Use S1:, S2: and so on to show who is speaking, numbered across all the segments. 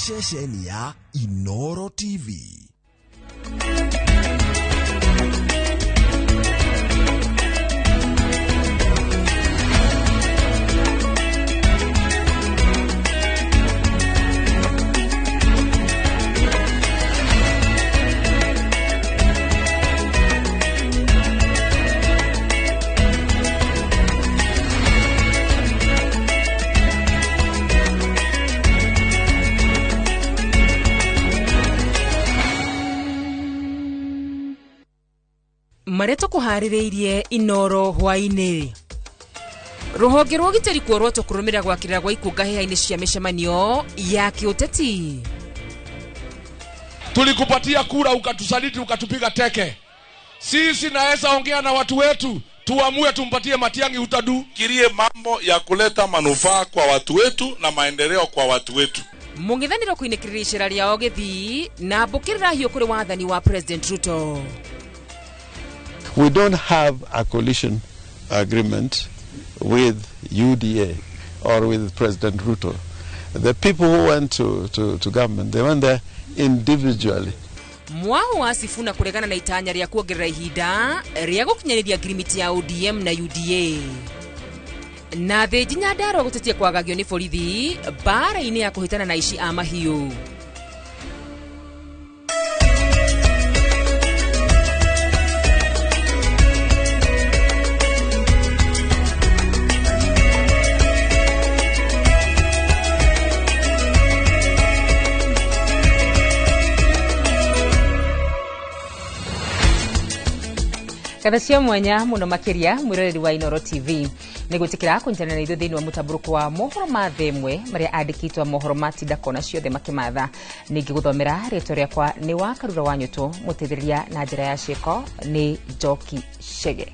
S1: Ceceni ya Inoro TV.
S2: Marĩa tũkũharĩrĩirie Inoro hwaĩ-inĩ. Rũhonge rwa ũgitĩri kuorotwo kũrũmĩrĩra gwakĩrĩra gwa ikũnga hĩa-inĩ cia mĩcemanio ya kĩũteti.
S3: Tulikupatia kura ukatusaliti ukatupiga teke. Sisi naweza ongea na watu wetu tuamue tumpatie Matiang'i utadu.
S4: Kirie mambo ya kuleta manufaa kwa watu wetu na maendeleo kwa watu wetu.
S2: Mũng'ethanĩro kũinĩkĩrĩria icera rĩao Gĩthii na mbũkĩrĩra hiũ kũrĩ wathani wa President Ruto.
S5: We don't have a coalition agreement with UDA or with President Ruto. The people who went to government, they went there individually.
S2: Mwahu wa Sifuna kũregana na itanya rĩa kuongerera ihinda rĩa gũkinyanĩria ngirimiti ya ODM na UDA. Na Thĩnji Nyandarua gũtetia kwagagio nĩ borithi mbara-inĩ ya kũhĩtana na aici a mahiũ. Katha cia mwanya muno makiria mwiroreri wa Inoro TV nĩ gwĩtĩkĩra kũnyitanĩra na ithuĩ thĩinĩ wa mũtambũrũko wa mohoro ma thĩ ĩmwe marĩa andĩkĩtwo mohoro ma tinda kona ciothe makĩmatha. Ningĩ gũthomera rĩtwa rĩakwa nĩ wa Karura wa Nyũtũ, mũteithĩrĩria na njĩra ya ciĩko nĩ Njoki Chege.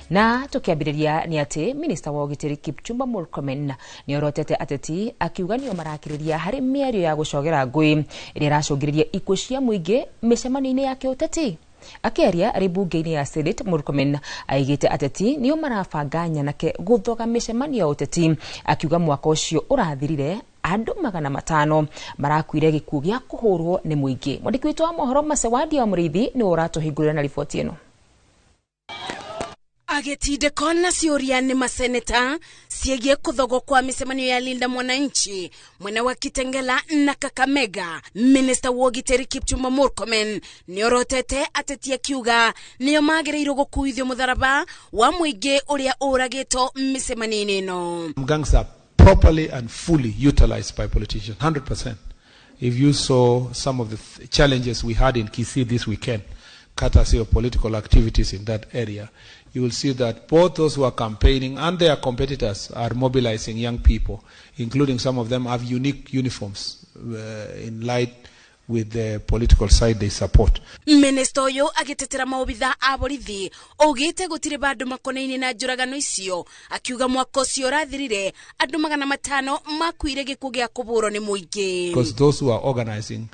S2: Na tukiambĩrĩria nĩ atĩ minista wa ũgitĩri Kipchumba Murkomen nĩ orotete ateti akiuga nĩo marakĩrĩria harĩ mĩario ya gũcogera ngũĩ ĩrĩa ĩracũngĩrĩria ikuũ cia mũingĩ mĩcemanio-inĩ ya kĩũteti. Akĩaria arĩ mbunge-inĩ ya Senate, Murkomen aigĩte ateti nĩo marabanga nyanake gũthoga mĩcemanio ya ũteti, akiuga mwaka ũcio ũrathirire andũ 500 marakuire gĩkuũ gĩa kũhũrwo nĩ mũingĩ. Mwandĩki witũ wa mohoro Masewadia wa Mũrĩithi nĩwe ũratũhingũrĩra na riboti ĩno.
S6: Agĩtindĩko na ciũria nĩ maseneta ciĩgiĩ kũthogwo kwa mĩcemanio ya Linda Mwananchi mwena wa Kitengela na Kakamega. Minista wa ũgitĩri Kipchumba Murkomen nĩorotete ateti akiuga nĩo magĩrĩirwo gũkuithio mũtharaba wa mũingĩ ũrĩa ũragĩtwo mĩcemanio-inĩ ĩno.
S7: Gangs are properly and fully utilized by politicians, 100%. If you saw some of the challenges we had in Kisii this weekend, courtesy of political activities in that area, you will see that both those who are campaigning and their competitors are mobilizing young people, including some of them have unique uniforms in light with the political side they support.
S6: Minister ũyũ agĩtetera maobitha a borithi augĩte gũtirĩ bandũ makonaine na njũragano icio, akiuga mwaka ũcio ũrathirire andũ 500 makuire gĩkuũ gĩa kũbũrwo nĩ mũingĩ.
S7: Because those who are organizing,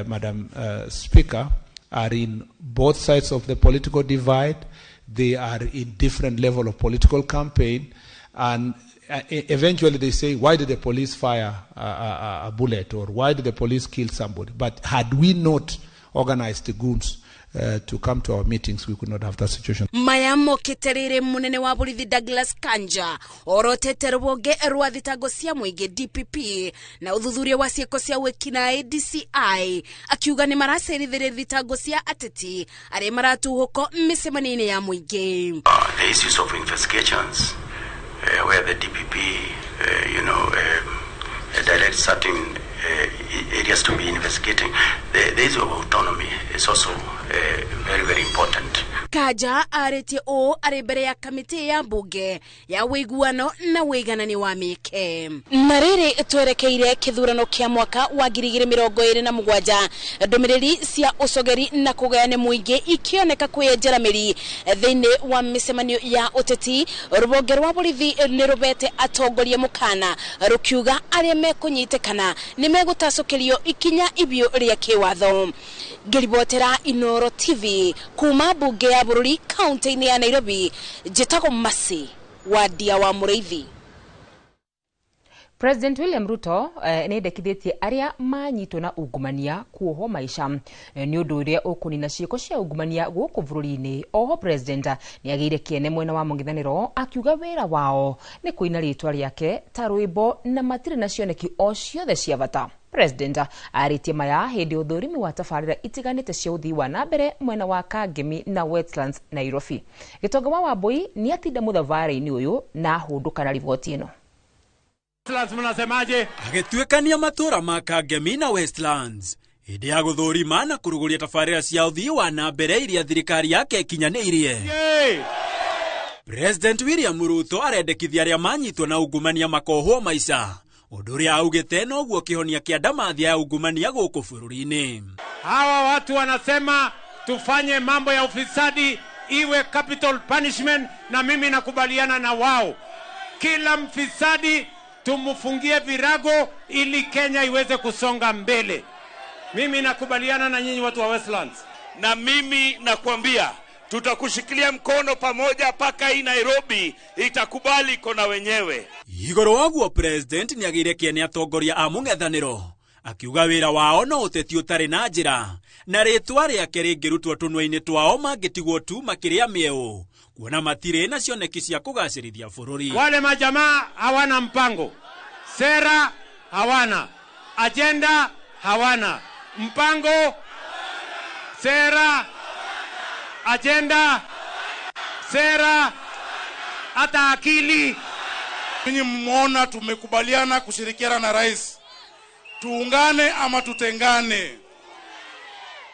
S7: Madam Speaker, are in both sides of the political divide. They are in different level of political campaign, and eventually they say, why did the police fire a bullet, or why did the police kill somebody? But had we not organized the goons to come to our meetings, we could not have that situation.
S6: Maya mokĩte rĩrĩ mũnene wa borithi Douglas Kanja orotete rũhonge rwa thitango cia mũingĩ DPP na ũthuthuria wa ciĩko cia wĩkinaĩ DCI akiuga nĩ maracerithĩria thitango cia ateti arĩa maratuhũko mĩcemanio-inĩ ya mũingĩ.
S8: The issues of investigations where the DPP directs certain areas to be investigating, the issue of autonomy is also very, very important.
S6: Kanja arĩtie ũũ arĩ mbere ya kamĩtĩ ya mbunge ya ũiguano na ũiganani wa mĩeke. Na rĩrĩ twerekeire kĩthurano kĩa mwaka wa 2027, ndũmĩrĩri cia ũcogeri na kũgayana mũingĩ ikĩoneka kwĩyenjera mĩri thĩinĩ wa mĩcemanio ya ũteti. Rũhonge rwa borithi nĩ rũbete atongoria mũkana rũkiuga arĩa mekũnyitĩkana nĩ megũtacũkĩrio ikinya ibiũ rĩa kĩwatho. Ngĩribotera Inoro TV kuma mbunge ya bũrũri kaunti-inĩ ya Nairobi, njĩtagwo Mercy Wandia wa Mũrĩithi.
S2: President William Ruto nĩ endekithĩtie arĩa manyitwo na ungumania kuohwo maica nĩ ũndũ ũrĩa ũkũnina ciĩko cia ungumania gũkũ bũrũri-inĩ. Oho President nĩ agĩire kĩene mwena wa mũng'ethanĩro akiuga wĩra wao nĩ kũina rĩtwa rĩake ta rwĩmbo na matirĩ na cioneki o ciothe cia bata. President arĩtie maya hĩndĩ ũthũrimi wa tabarĩra itiganĩte cia ũthii wa na mbere mwena wa Kangemi na Westlands, Nairobi. Gĩtonga wa Wambui nĩ atinda mũthabarĩ-inĩ ũyũ na ahũndũka na riboti ĩno.
S9: Mnasemaje? Agĩtuĩkania matũũra ma Kangemi na Westlands hĩndĩ ya gũthũrima na kũrugũria tabarĩra cia ũthii wa na mbere iria thirikari yake ĩkinyanĩirie. President William Ruto arendekithia arĩa manyitwo na ungumania makohwo maica, ũndũ ũrĩa augĩte noguo kĩhonia kĩa ndamathia ya ungumania gũkũ bũrũri-inĩ.
S10: Hawa watu wanasema tufanye mambo ya ufisadi iwe capital punishment, na mimi nakubaliana na wao. Kila mfisadi tumfungie virago ili Kenya iweze kusonga mbele. Mimi nakubaliana na nyinyi watu wa Westlands.
S11: Na mimi nakwambia tutakushikilia mkono pamoja paka hii Nairobi itakubali kona wenyewe.
S9: Igũrũ waguo President nĩagĩire kĩene atongoria a mũng'ethanĩro akiuga wĩra wao no ũteti ũtarĩ na njĩra na rĩtwa rĩake rĩngĩrutwo tũnua-inĩ twao mangĩtigwo tu makĩrĩa mĩeũ kuona matirĩ na cioneki cia kũgacĩrithia bũrũri.
S10: Wale majamaa hawana mpango, sera hawana, agenda hawana, mpango, sera, agenda, sera, hata akili.
S4: Ninyi mmeona tumekubaliana kushirikiana na rais, tuungane ama tutengane,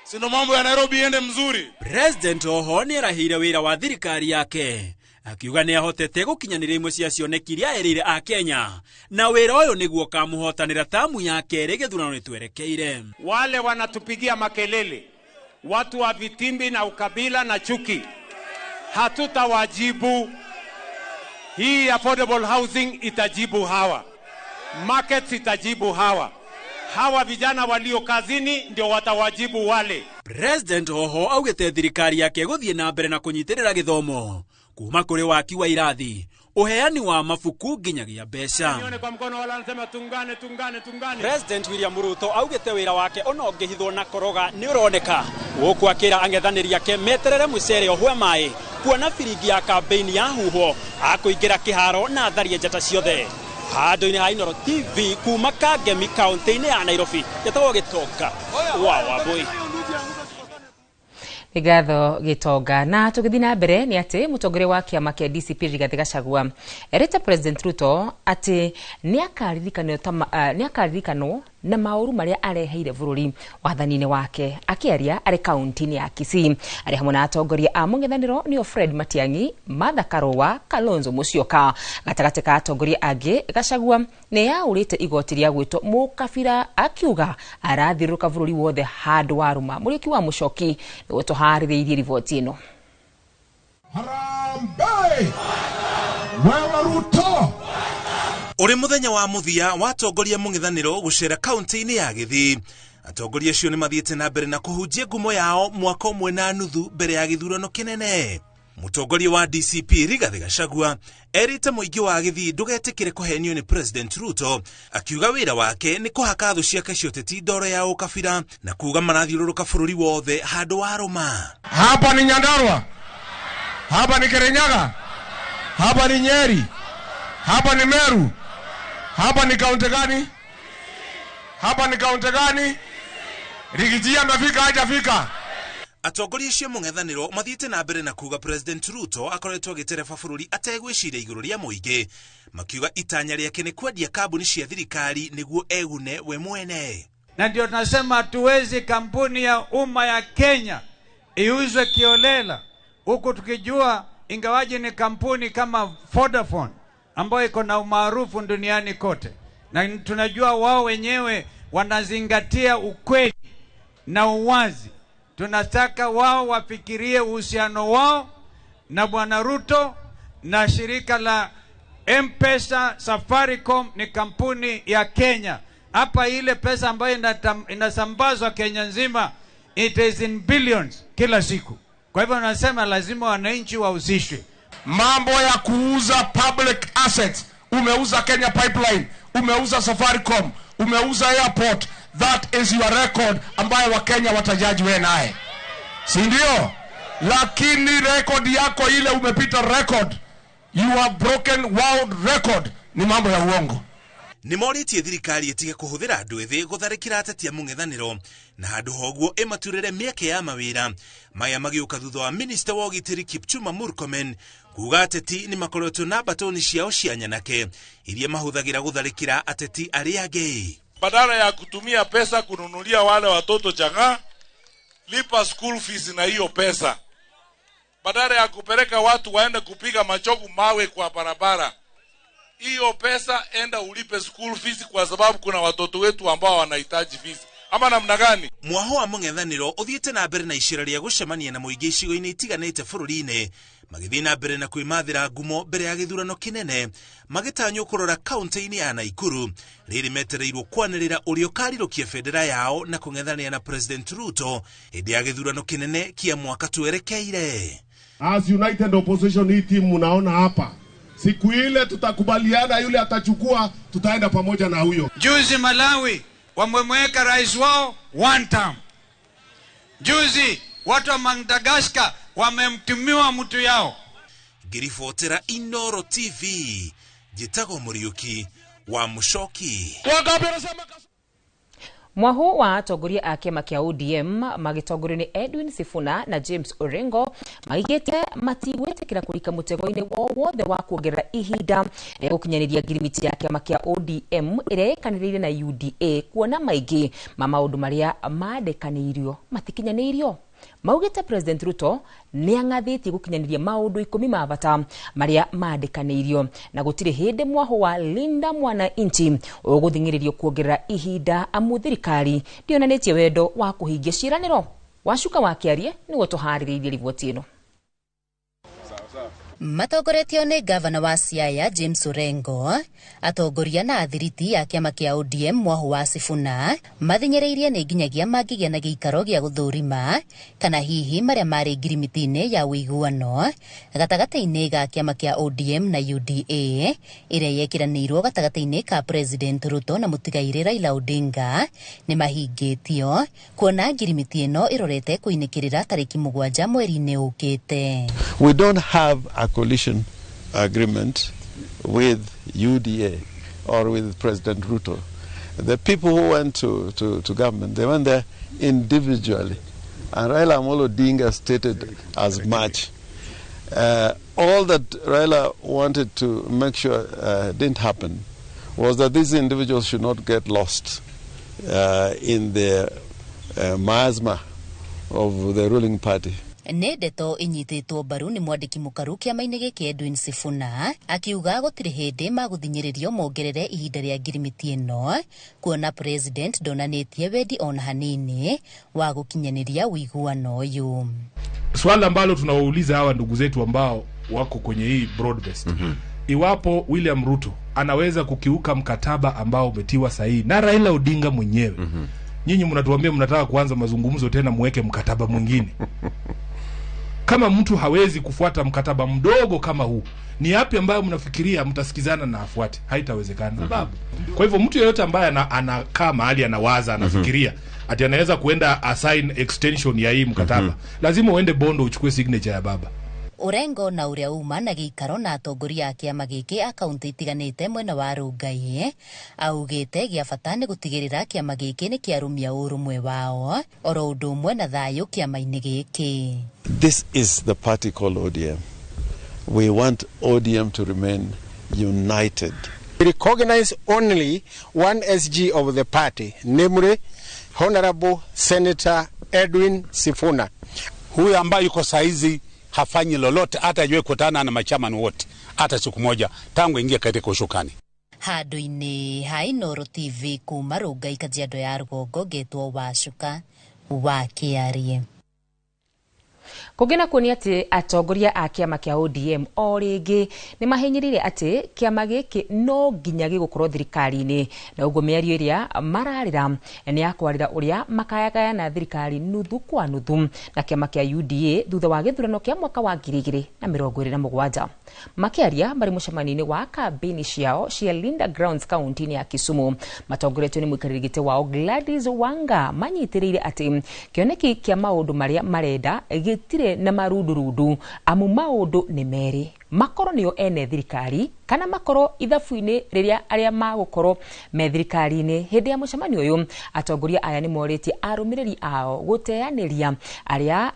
S4: si ndo mambo ya Nairobi iende mzuri.
S9: President oho nĩerahĩire wĩra wa thirikari yake akiuga nĩahotete gũkinyanĩria imwe cia cioneki iria erĩire a Kenya na wĩra ũyũ nĩguo ũkamũhotanĩra tamu ya kerĩ gĩthurano nĩtwerekeire.
S10: Wale wanatupigia makelele, watu wa vitimbi na ukabila na chuki, hatutawajibu. Hii affordable housing itajibu hawa, markets itajibu hawa, hawa vijana walio kazini ndio watawajibu wale.
S9: President oho augĩte thirikari yake gũthiĩ na mbere na kũnyitĩrĩra gĩthomo kuma kũrĩ waki wa irathi, ũheani wa mabuku nginyagia mbeca.
S10: Nione kwa mkono wala anasema tungane, tungane, tungane.
S9: President William Ruto augĩte wĩra wake ona ũngĩhithwo na koroga nĩ ũroneka gũkũ akĩra ang'ethanĩri ake meterere mũcere ũhwe maĩ kuona biringi ya kambeini ya huho akũingĩra kĩharo na atharie njata ciothe. Handũ-inĩ ha Inooro TV kuma Kangemi kaunti-inĩ ya Nairobi, njetagwo Gĩtonga wa Wambui.
S2: Ngatho Gĩtonga. Na tũgĩthiĩ na mbere nĩ atĩ mũtongoria wa kĩama kĩa DCP Rigathĩ Gachagua erĩte President Ruto atĩ nĩakaririkanwo na maũru marĩa areheire bũrũri wathani-inĩ wake. Akĩaria arĩ kaunti-inĩ ya Kisii arĩ hamwe na atongoria a mũng'ethanĩro nĩo Fred Matiang'i, Martha Karua, Kalonzo Musyoka. Gatagatĩ ka atongoria angĩ, Gachagua nĩ yaũrĩte igoti rĩa gwĩtwo mũkabira akiuga arathiũrũrũka bũrũri wothe handũ warũma. Mũrĩki wa Mũcoki nĩwe tũharĩrĩirie riboti ĩno.
S1: Harambee! Wewe Ruto!
S12: Ũrĩ mũthenya wa mũthia wa atongoria mũng'ethanĩro gũcera kaunti-inĩ ya Gĩthii. Atongoria acio nĩ mathiĩte na mbere na kũhunjia ngumo yao mwaka ũmwe na nuthu mbere ya gĩthurano kĩnene. Mũtongoria wa DCP Rigathĩ Gachagua erĩte mũingĩ wa Gĩthii ndũgetĩkĩre kũhenio nĩ President Ruto, akiuga wĩra wake nĩ kũhaka thũ ciake cia ũteti ndoro ya ũkabira na kuuga marathiũrũrũka bũrũri wothe handũ warũma.
S3: Hapa ni Nyandarua, hapa ni Kirinyaga, hapa ni Nyeri, hapa ni Meru, hapa ni kaunti gani? Hapa ni kaunti gani? Rigiji amefika hajafika?
S12: Atongoria acio mũng'ethanĩro mathiĩte na mbere na kuuga President Ruto akoretwo agĩtereba bũrũri ategwĩciria igũrũ rĩa mũingĩ, makiuga itanya rĩake nĩ kwendia kambuni cia thirikari nĩguo egune we mwene.
S13: Na ndio tunasema hatuwezi kampuni ya umma ya Kenya iuzwe kiolela, huku tukijua ingawaje ni kampuni kama Vodafone ambayo iko na umaarufu duniani kote, na tunajua wao wenyewe wanazingatia ukweli na uwazi. Tunataka wao wafikirie uhusiano wao na Bwana Ruto na shirika la M-Pesa. Safaricom ni kampuni ya Kenya. Hapa ile pesa ambayo inasambazwa Kenya nzima, it is in billions kila siku. Kwa hivyo nasema lazima wananchi wahusishwe.
S3: Mambo ya kuuza public assets, umeuza Kenya Pipeline, umeuza Safaricom, umeuza airport. That is your record ambayo Wakenya watajaji wewe naye, si ndio? Lakini record yako ile umepita record, you have broken world record, ni mambo ya uongo.
S12: Nĩ morĩtie thirikari ĩtige kũhũthĩra andũ ethĩ gũtharĩkĩra ateti a mũng'ethanĩro na handũ ha ũguo ĩmaturĩre mĩeke ya mawĩra. Maya magĩũka thutha wa minista wa ũgitĩri Kipchumba Murkomen kuga ateti nĩ makoretwo na mbatoni ciao cia nyanake iria mahũthagĩra gũtharĩkĩra ateti arĩa angĩ.
S4: Badala ya kutumia pesa kununulia wale watoto chang'aa, lipa school fees na hiyo pesa. Badala ya kupeleka watu waende kupiga machogu mawe kwa barabara, hiyo pesa enda ulipe school fees, kwa sababu kuna watoto wetu ambao wanahitaji fees. Ama namna gani?
S12: Mwaho wa mũng'ethanĩro ũthiĩte na mbere na icera rĩa gũcemania na mũingĩ icigo-inĩ itiganĩte bũrũri-inĩ, magĩthiĩ na mbere na kwĩmathĩra ngumo mbere ya gĩthurano kĩnene, magĩtanywo kũrora kaunti-inĩ ya Naikuru rĩrĩ metereirwo kwanĩrĩra ũrĩa ũkarirũkia bendera yao na kũng'ethanĩra na President Ruto hĩndĩ ya gĩthurano kĩnene kĩa mwaka twerekeire.
S1: As United Opposition, hii timu mnaona hapa, siku ile tutakubaliana yule atachukua, tutaenda pamoja na huyo.
S13: Juzi Malawi wamemweka rais wao one term. Juzi watu wa Madagascar wamemtumiwa mtu yao.
S12: Ngiribotera Inoro TV, njĩtagwo Mũriũki wa Mũcoki.
S2: Mwahu wa atongoria a kĩama kĩa ODM magĩtongorio nĩ Edwin Sifuna na James Orengo maigĩte matigwĩtĩkĩra kũrika mũtego-inĩ o wothe wa kuongerera ihinda rĩa gũkinyanĩria ngirimiti ya kĩama kĩa ODM ĩrĩa ĩkanĩrĩire na UDA, kuona maingĩ ma maũndũ marĩa mandĩkanĩirio matikinyanĩirio. Maugĩte President Ruto nĩ ang'athĩtie gũkinyanĩria maũndũ 10 ma bata marĩa mandĩkanĩirio na gũtirĩ hĩndĩ mwaho wa Linda Mwananchi ũgũthing'ĩrĩrio kuongerera ihinda amu thirikari ndĩonanĩtie wendo wa kũhingia ciĩranĩro. Wacuka wa Kĩarie nĩguo tũharĩrĩirie riboti ĩno.
S14: Matongoretio nĩ gavana wa Siaya James Orengo, atongoria na athiriti a kĩama kĩa ODM mwahu wa Sifuna mathinyĩrĩirie nĩ nginyagia mangĩgĩa na gĩikaro gĩa gũthũrima kana hihi marĩa marĩ ngirimiti-inĩ ya ũiguano gatagatĩ-inĩ ga kĩama kĩa ODM na UDA ĩrĩa yekĩranĩirwo gatagatĩ-inĩ ka President Ruto na mũtigairĩ Raila Odinga nĩ mahingĩtio, kuona ngirimiti ĩno ĩrorete kũinĩkĩrĩra tarĩki 7 mweri-inĩ ũkĩte.
S5: We don't have a coalition agreement with UDA or with President Ruto. The people who went to government, they went there individually. And Raila Amolo Odinga stated as much. All that Raila wanted to make sure didn't happen was that these individuals should not get lost in the miasma of the ruling party.
S14: Nĩ ndeto inyitĩtwo mbaru nĩ mwandĩki mũkaru kĩama-inĩ gĩkĩ Edwin Sifuna akiuga gũtirĩ hĩndĩ magũthinyĩrĩrio mongerere ihinda rĩa ngirimiti ĩno, kuona President ndonanĩtie wendi ona hanini wa gũkinyanĩria ũiguano ũyũ.
S7: Swala ambalo tunawauliza hawa ndugu zetu ambao wako kwenye hii broad-based, iwapo William Ruto anaweza kukiuka mkataba ambao umetiwa sahihi na Raila Odinga mwenyewe, nyinyi mnatuambia mnataka kuanza mazungumzo tena muweke mkataba mwingine. Kama mtu hawezi kufuata mkataba mdogo kama huu, ni yapi ambayo mnafikiria mtasikizana na afuate? Haitawezekana. Sababu. Kwa hivyo mtu yeyote ambaye anakaa mahali anawaza, anafikiria ati anaweza kuenda assign extension ya hii mkataba, lazima uende Bondo uchukue signature ya baba.
S14: Orengo na ũrĩa uma na gĩikaro na atongoria a kĩama gĩkĩ a kaunti itiganĩte mwena wa Rongai augĩte gĩa bata nĩ gũtigĩrĩra kĩama gĩkĩ nĩ kĩarũmia ũrũmwe wao oro ũndũ ũmwe na thayũ kĩama-inĩ gĩkĩ.
S5: This is the party called ODM. We want ODM to remain united.
S15: We recognize only one SG of the party, namely Honorable Senator Edwin Sifuna.
S16: Huyu ambaye yuko saizi hafanyi lolote, hata ajue kutana na machaman wote hata siku moja tangu ingia katika ushukani.
S14: Handũ-inĩ ha Inooro TV kuma Rongai Kajiado ya rũgongo ngetwo Wacuka wa Kĩarie.
S2: Kũngĩ nakuo nĩ atĩ atongoria a kĩama kĩa ODM o rĩngĩ nĩ mahinyĩrĩire atĩ kĩama gĩkĩ no nginya gĩgũkorwo thirikari-inĩ, na ũguo mĩario ĩrĩa mararĩra nĩ ya kwarĩra ũrĩa makayagayana thirikari nuthu kwa nuthu na kĩama kĩa UDA thutha wa gĩthurano kĩa mwaka wa 2027. Makĩaria marĩ mũcemanio-inĩ wa kambĩini ciao cia Linda Grounds kaunti-inĩ ya Kisumu, matongoretio nĩ mũikarĩri gĩtĩ wao Gladys Wanga, manyitĩrĩire atĩ kĩoneki kĩa maũndũ marĩa marenda gĩtirĩ na marundurundu, amu maũndũ nĩ merĩ, makorwo nĩo ene thirikari kana makorwo ithabu-inĩ rĩrĩa arĩa magũkorwo me thirikari-inĩ. Hĩndĩ ya mũcemanio ũyũ atongoria aya nĩ morĩtie arũmĩrĩri ao gũteanĩria arĩa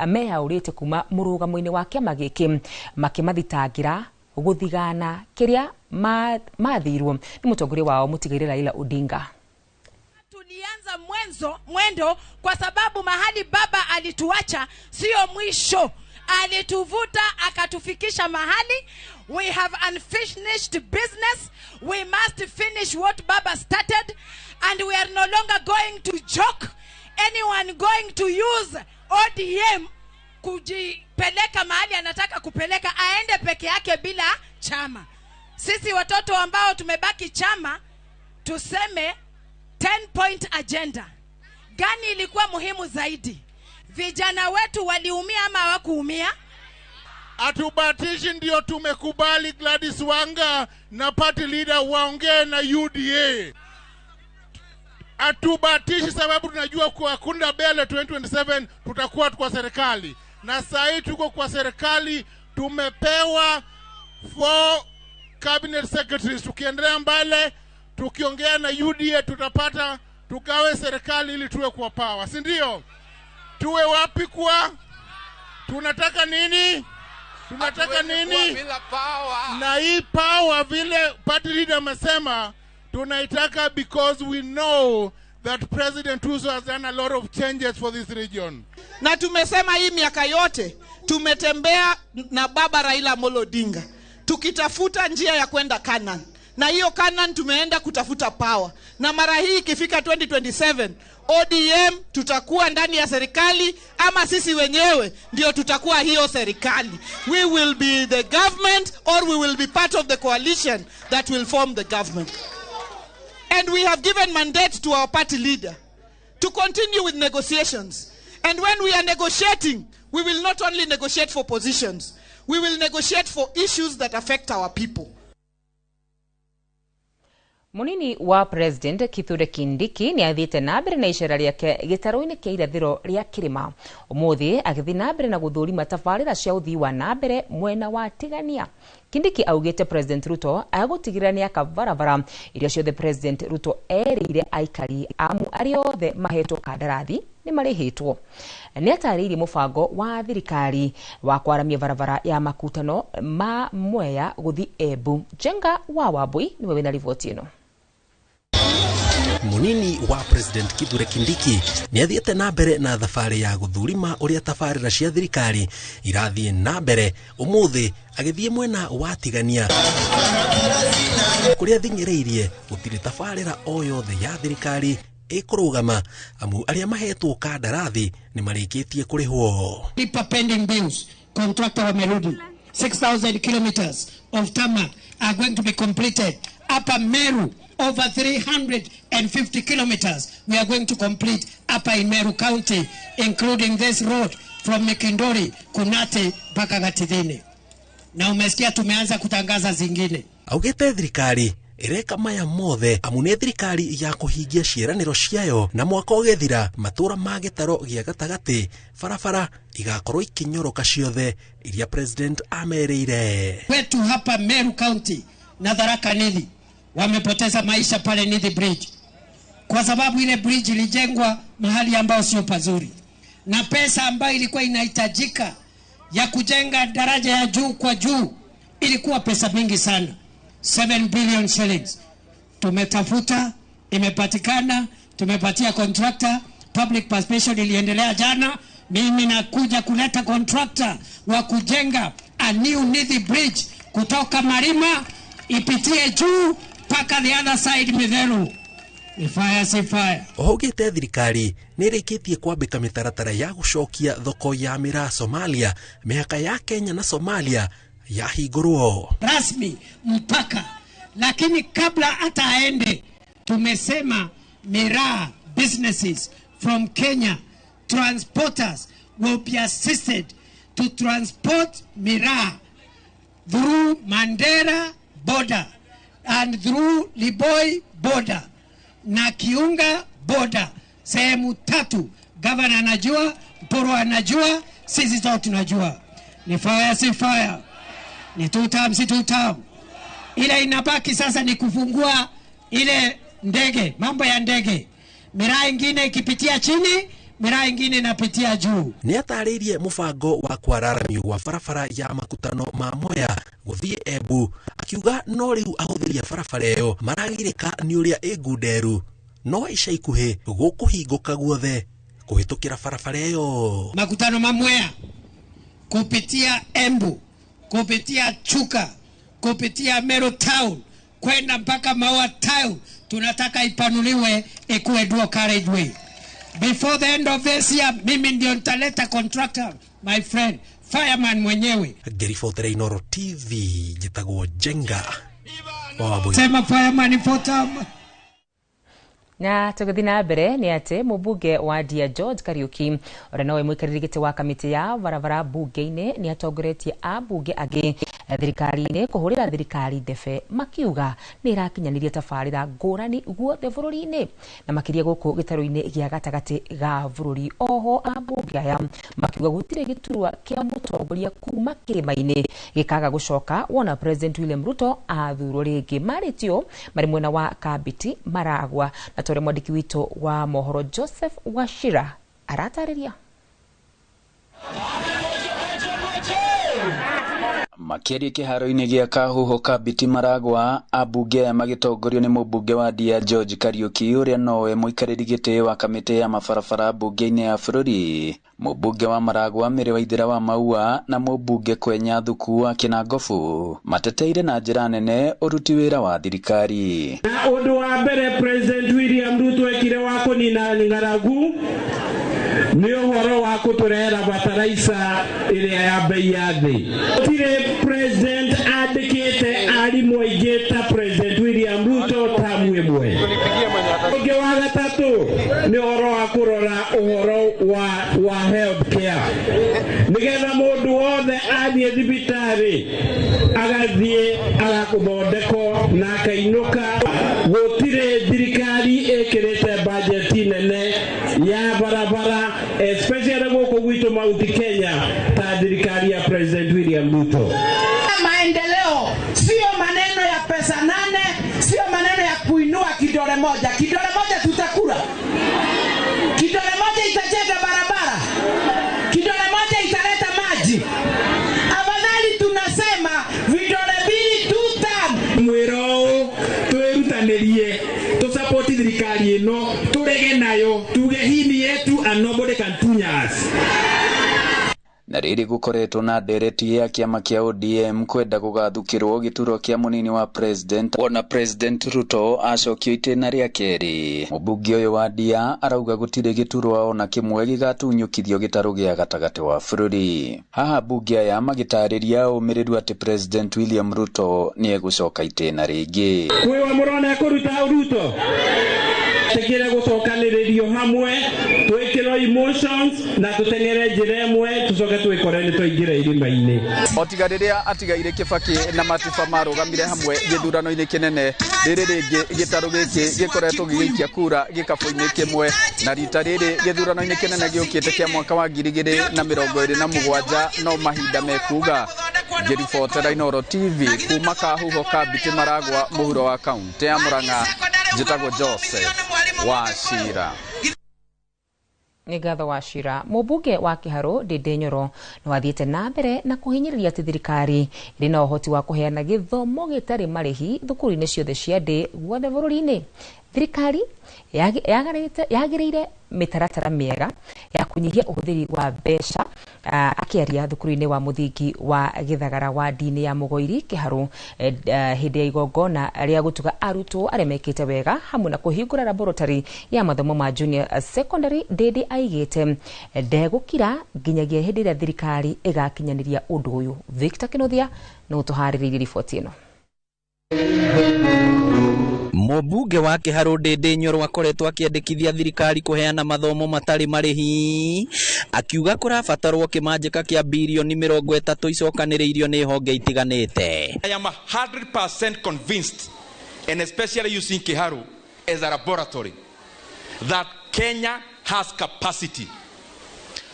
S2: meyaũrĩte kuma mũrũgamo-inĩ wa kĩama gĩkĩ, makĩmathitangĩra gũthigana kĩrĩa mathirwo nĩ mũtongoria wao mũtigaire Raila Odinga.
S17: Tulianza mwendo kwa sababu mahali baba alituacha sio mwisho. Alituvuta akatufikisha mahali. We have unfinished business. We must finish what baba started, and we are no longer going to joke. Anyone going to use ODM kujipeleka mahali anataka kupeleka, aende peke yake bila chama. Sisi watoto ambao tumebaki chama tuseme 10-point agenda. Gani ilikuwa muhimu zaidi? Vijana wetu waliumia ama hawakuumia?
S18: Atubatishi ndio tumekubali Gladys Wanga na party leader waongee na UDA. Atubatishi sababu tunajua kwa kunda mbele 2027 tutakuwa kwa serikali. Na saa tuko kwa serikali, tumepewa 4 cabinet secretaries. Tukiendelea mbele tukiongea na UDA tutapata tugawe serikali ili tuwe kwa power, si ndio? Tuwe wapi kwa? Tunataka nini? Tunataka nini? Na hii power vile party leader amesema tunaitaka because we know that President Ruto has done a lot of changes for this region.
S19: Na tumesema hii miaka yote tumetembea na baba Raila Amolo Odinga tukitafuta njia ya kwenda Canaan. Na hiyo Canaan tumeenda kutafuta power. Na mara hii ikifika 2027 ODM tutakuwa ndani ya serikali ama sisi wenyewe ndio tutakuwa hiyo serikali. We will be the government or we will be part of the coalition that will form the government. And we have given mandate to our party leader to continue with negotiations. And when we are negotiating, we will not only negotiate for positions, we will negotiate for issues that affect our people.
S2: Munini wa President Kithure Kindiki ni athiĩte na mbere na icera rĩake gĩtarũ-inĩ kĩa irathĩro rĩa kĩrĩma ũmũthĩ, agĩthiĩ na mbere na gũthũrima tabarĩra cia ũthii wa na mbere mwena wa Tigania. Kindiki augĩte President Ruto agũtigĩrĩra nĩ aka barabara iria ciothe President Ruto erĩire aikari amu arĩa othe mahetwo kandarathi nĩ marĩhĩtwo. Nĩ atarĩirie mũbango wa thirikari wa kwaramia barabara ya makutano ma Mwea gũthiĩ Embu. Njenga wa Wambui nĩwe wĩna riboti ĩno.
S20: Munini wa President Kithure Kindiki nĩ athiĩte na mbere na thabarĩ ya gũthurima ũrĩa tabarĩra cia thirikari irathiĩ na mbere, ũmũthĩ agĩthiĩ mwena wa Tigania kũrĩa thing'ĩrĩirie gũtirĩ tabarĩra o yothe ya thirikari ĩkũrũgama amu arĩa mahetwo kandarathi nĩ marĩkĩtie kũrĩhwo.
S21: Lipa pending bills, contractor wamerudi. 6,000 kilometers of tarmac are going to be completed. Upper Meru, over 350 kilometers we are going to complete upper in Meru County, including this road from Mikindori, Kunate mpaka Gatithini. Na umesikia tumeanza kutangaza zingine.
S20: Augite thirikari ĩreka maya mothe amu nĩ thirikari ya kũhingia ciĩranĩro ciayo, na mwaka ũgĩthira matũra ma gĩtaro gĩa gatagatĩ barabara igakorwo ikinyoroka ciothe iria President amerĩire.
S21: Wetu hapa Meru County na Tharaka Nithi wamepoteza maisha pale Nithi Bridge kwa sababu ile bridge ilijengwa mahali ambao sio pazuri, na pesa ambayo ilikuwa inahitajika ya kujenga daraja ya juu kwa juu ilikuwa pesa mingi sana, 7 billion shillings. Tumetafuta, imepatikana, tumepatia contractor. Public participation iliendelea jana. Mimi nakuja kuleta contractor wa kujenga a new Nithi Bridge kutoka Marima ipitie juu paka the other side Mitheru. Ni fire si fire.
S20: Oho ugĩte thirikari nĩ ĩrĩkĩtie kwambĩka mĩtaratara ya gũcokia thoko ya miraa Somalia mĩhaka ya Kenya na Somalia yahingũrwo
S21: rasmi mpaka, lakini kabla hata aende tumesema miraa businesses from Kenya transporters will be assisted to transport miraa through Mandera border and through Liboi border na Kiunga border, sehemu tatu. Governor anajua, Mpuru anajua, sisi zote tunajua. Ni fire si fire, ni two term si two term. Ile inabaki sasa ni kufungua ile ndege, mambo ya ndege. Miraa ingine ikipitia chini, miraa ingine inapitia juu.
S20: Nĩ atarĩirie mũbango wa kwararamio gwa barabara ya makutano ma Mwea gũthiĩ Embu, akiuga no rĩu ahũthĩri a barabara ĩyo maragirĩka nĩ ũrĩa ĩ ngunderu, no ica ikuhĩ gũkũhingũka guothe kũhĩtũkĩra barabara ĩyo.
S21: Makutano ma Mwea kupitia Embu, kupitia Chuka, kupitia Meru Town kwenda mpaka Maua Town, tunataka ipanuliwe ikuwe dual carriageway. Before the end of this year, mimi ndio nitaleta contractor, my friend, fireman mwenyewe.
S20: Ngĩribotera Inooro TV, njĩtagwo Njenga wa Wambui.
S21: Sema fireman fotam.
S2: Na tũgĩthiĩ na mbere nĩ atĩ mũmbunge wa Ndia George Kariuki ũrĩa nowe mũikarĩri gĩtĩ wa kamĩtĩ ya barabara mbunge-inĩ nĩ atongoretie ambunge angĩ thirikari-inĩ kũhũrĩra thirikari ndebe makiuga nĩ ĩrakinyanĩria tabarĩra ngũrani guothe bũrũri-inĩ na makĩria gũkũ gĩtarũ-inĩ gĩa gatagatĩ ga bũrũri. Oho ambunge aya makiuga gũtirĩ gĩturwa kĩa mũtongoria kuma kĩrĩma-inĩ gĩkaga gũcoka wona President William Ruto athurwo rĩngĩ. Marĩtio marĩ mwena wa Kambiti Maragwa na tore mwandĩki witũ wa mohoro Joseph Wachira aratarĩria.
S8: Makĩaria kĩharo-inĩ gĩa Kahuho Kambiti Maragwa, ambunge aya magĩtongorio nĩ mũmbunge wa Ndia George Kariuki ũrĩa nowe mũikarĩri gĩtĩ wa kamĩtĩ ya mabarabara mbunge-inĩ ya bũrũri, mũmbunge wa Maragwa Mary Waithera wa Maua na mũmbunge Kwenya Thuku wa Kĩnangobu mateteire na njĩra nene ũruti wĩra wa thirikari.
S22: Na ũndũ wa mbere President William Ruto ekire wa kũnina ng'aragu nĩ ũhoro wa kũtũrehera bataraitha ĩrĩa ya bei ya thĩ. Gũtirĩ president andĩkĩte arimũ aingĩ ta President William Ruto tamu ĩmwe. Ũngĩ wa gatatũ nĩ ũhoro wa kũrora ũhoro wa health care, nĩgetha mũndũ wothe athiĩ thibitarĩ agathiĩ agakũthondekwo na akainũka. Gũtirĩ thirikari ĩkĩrĩte bajeti nene ya barabara especially gũkũ gwitũ Mount Kenya ta thirikari ya President William Ruto.
S23: Maendeleo sio maneno ya pesa nane, sio maneno ya kuinua kidole moja. Kidole moja tutakula, kidole moja itajenga barabara, kidole moja italeta maji. Afadhali tunasema vidole mbili tutam.
S22: Mwĩro twĩrutanĩrie tũsapoti thirikari ĩno, tũrege nayo, tuge hii ni yetu and nobody can tunya us.
S8: Na rĩrĩ gũkoretwo na ndereti ya kĩama kĩa ODM kwenda gũgathukĩrwo gĩturwa kĩa mũnini wa president wona President Ruto acokio itĩna rĩa kerĩ. Mũmbunge ũyũ wa Ndia arauga gũtirĩ gĩturwa ona kĩmwe gĩgatunyũkithio gĩtarũ gĩa gatagatĩ wa bũrũri. Haha mbunge aya magĩtarĩria ũmĩrĩru atĩ President William Ruto nĩ egũcoka itĩna rĩngĩ.
S22: Kwĩ wa mũrona ekũruta Ruto tekire gũcokanĩrĩrio hamwe twĩkĩrwo emotions na tũteng'ere njĩra ĩmwe tũcoke twĩkore nĩ twaingĩra irima-inĩ.
S24: O tiga rĩrĩa atigaire Kibaki na Matiba marũgamire hamwe gĩthurano-inĩ kĩnene, rĩrĩ rĩngĩ gĩtarũ gĩkĩ gĩkoretwo gĩgĩikia kura gĩkabũ-inĩ kĩmwe, na rita rĩrĩ gĩthurano-inĩ kĩnene gĩũkĩte kĩa mwaka wa 2027 no mahinda mekuga. Ngĩribotera Inooro TV kuma Kahuho Kambiti Maragwa mũhuro wa kaunti ya Murang'a, njĩtagwo Joseph Wachira.
S2: Nĩ ngatho Wachira. Mũmbunge wa Kĩharũ Ndindi Nyoro nĩ wathiĩte na mbere na kũhinyĩrĩria atĩ thirikari ĩrĩ na ũhoti wa kũheana gĩthomo gĩtarĩ marĩhi thukuru-inĩ ciothe cia ndĩ guothe bũrũri-inĩ. Thirikari yagĩrĩire mĩtaratara mĩega ya kũnyihia ũhũthĩri wa mbeca Akĩaria thukuru-inĩ wa mũthingi wa Gĩthagara wa ndini ya Mũgoiri Kĩharũ hĩndĩ ya igongona rĩa gũtuga arutwo arĩa mekĩte wega hamwe na kũhingũra laboratory ya mathomo ma junior secondary, Ndindi aigĩte ndegũkira nginyagia hĩndĩ ĩrĩa thirikari ĩgakinyanĩria ũndũ ũyũ. Victor Kinuthia no tũharĩrĩirie riboti ĩno.
S6: Mũmbunge wa Kĩharũ Ndindi Nyoro akoretwo akĩendekithia thirikari kũheana mathomo matarĩ marĩhi, akiuga kũrabatarwo kĩmanjĩka kĩa birioni 30 icokanĩrĩirio nĩ honge itiganĩte.
S9: I am 100% convinced, and especially using Kiharu as a laboratory, that Kenya has capacity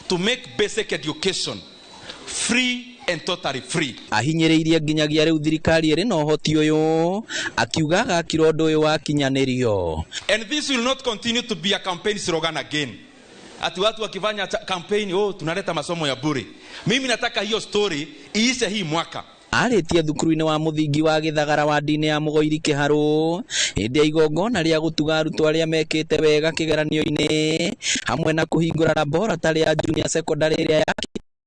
S9: to make basic education free and totally free.
S6: Ahinyĩrĩirie nginyagia rĩu thirikari ĩrĩ na ũhoti ũyũ, akiuga agakira ũndũ ũyũ wakinyanĩrio.
S9: And this will not continue to be a campaign slogan again. Ati watu wakifanya campaign, oh, tunaleta masomo ya bure. Mimi nataka hiyo story iishe hii mwaka.
S6: Arĩtie thukuru-inĩ wa mũthingi wa Gĩthagara wa ndini ya Mũgoiri Kĩharũ hĩndĩ ya igongona rĩa gũtuga arutwo arĩa mekĩte wega kĩgeranio-inĩ hamwe na kũhingũra laboratory ya junior secondary ĩrĩa ya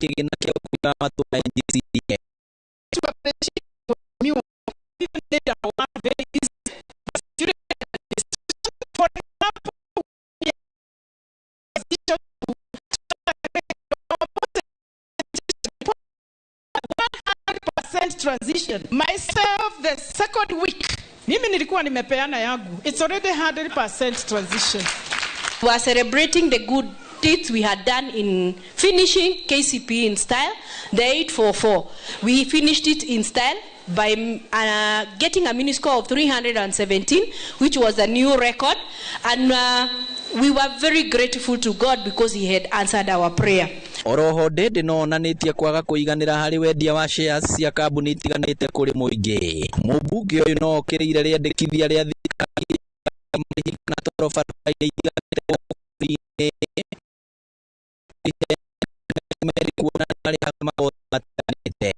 S6: kĩgĩna kĩa ũkui wa matũũra NGCDA.
S23: Transition. Myself, the second week, mimi nilikuwa nimepeana yangu. It's already 100% transition.
S10: We are celebrating the good deeds we had done in finishing KCPE in style, the 844. We finished it in style by getting a mini score of 317, which was a new record. And we were very grateful to God because he had answered our prayer.
S6: Oroho Ndindi no onanĩtie kwaga kũiganĩra harĩ wendia wa shares cia kambuni itiganĩte kũrĩ mũingĩ. Mũmbunge ũyũ no okĩrĩire rĩendekithia rĩa thirikari marĩhi kana toro barabara-inĩ itiganĩte bũrũri-inĩ kuona marĩhaga magoti matiganĩte.